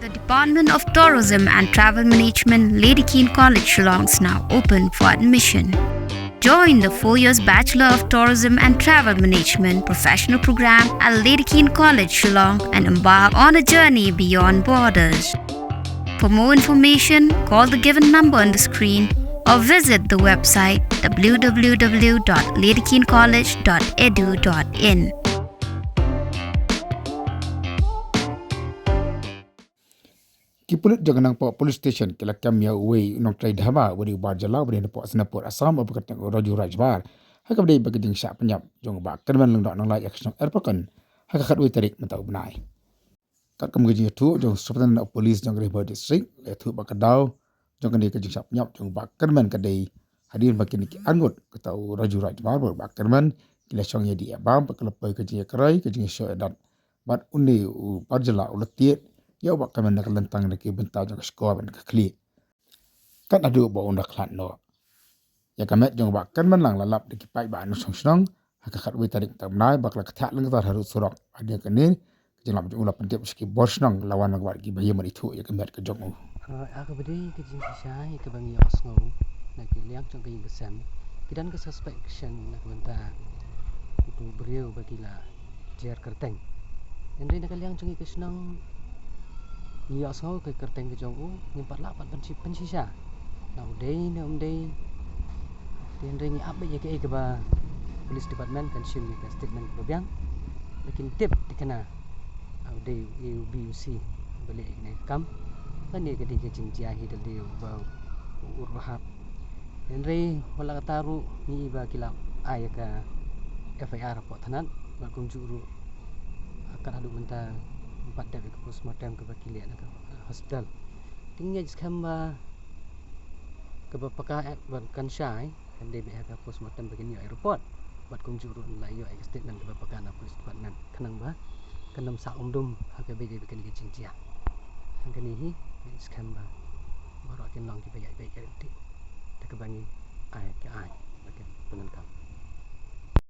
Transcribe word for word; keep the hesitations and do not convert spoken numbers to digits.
The Department of Tourism and Travel Management, Lady Keane College, Shillong, is now open for admission. Join the four years Bachelor of Tourism and Travel Management professional program at Lady Keane College, Shillong, and embark on a journey beyond borders. For more information, call the given number on the screen or visit the website w w w dot lady keane college dot e d u dot i n. Ki pulit jong ka Nongpoh Police Station ki la kem ïa uwei u nongtrei dhaba uba dei u bar jylla uba dei na poh Sonapur, Assam, uba kyrteng u Raju Rajbar, ha kaba dei bad ka jingshah pynïap jong u Bah Kyrmen Lyngdoh Nonglait ïa ka shnong Erpakon ha ka khatwei tarik mynta u bnai. Katkum ka jingïathuh jong u Superintendent of Police jong ka Ri Bhoi District, la ïathuh ba ka daw jong kane ka jingshah pynïap jong u Bah Kyrmen ka dei hadien ba kine ki arngut, kata u Raju Rajbar bad u Bah Kyrmen, ki la shong ïa dih ïa bam bad ka la poi ka jingïakrai, ka jingïashoh ïadat. Bad une u bar jylla u la tied ïa u Bah Kyrmen na ka lyntang, na ki bynta jong ka shkor bad na ka khlieh. Kat haduh ba un da khlad noh. Ïa ka met jong u Bah Kyrmen Lyngdoh la lap da ki paidbah nongshong shnong ha ka khatwei tarik mynta u bnai, ba ka la ktah lyngkar ha rud surok. Hadien kane, ka jinglap jong u la pyntip sha ki bor shnong, la wan lang bad kiba ïa mad ithuh ïa ka met ka jong u. Ah, ha kaba dei ka jingshisha ïa kaba ngi ïohsngew na ki liang jong ka ïing ka sem, ki don ka suspicion na ka bynta utu u briew ba ki la jer kyrteng. Hynrei na ka liang jong ngi ka shnong, ngi ïohsngew ka kyrteng ka jong u, ngim pat lah pat ban shi-, pynshisha na u dei ne um dei. Te hynrei ngi ap beit ïa kaei kaba Police Department kan shim ïa ka statement kaba biang. Lakin tip te kane, ah, u dei u A, u B, u C ba leh ïa kane ka kam. Kane ka dei ka jingjia hi da lade uba u ur ba hap. Hynrei wat la katta ruh ngi i ba ki la ai ïa ka F I R hapoh thanat, bad kumjuh ruh, ah, kat haduh mynta ngim pat dep ïa ka postmortem kaba ki leh na ka, ah, hospital. Te ngi ngeit skhem ba kaba paka, eh, bad kan shai, kan dei beit ha ka postmortem ba kin ïoh ïa ka report. Bad kumjuh ruh la ïoh ïa ka statement kaba paka na Police Department. Khnang ba kan ym sah um dum ha kaba ïadei bad kane ka jingjia. Hangkane hi, ngi ngeit skhem ba baroh kin long kiba ïaid beit ïaid lynti da kaba ngi ai ka aiñ bad ka pyndonkam.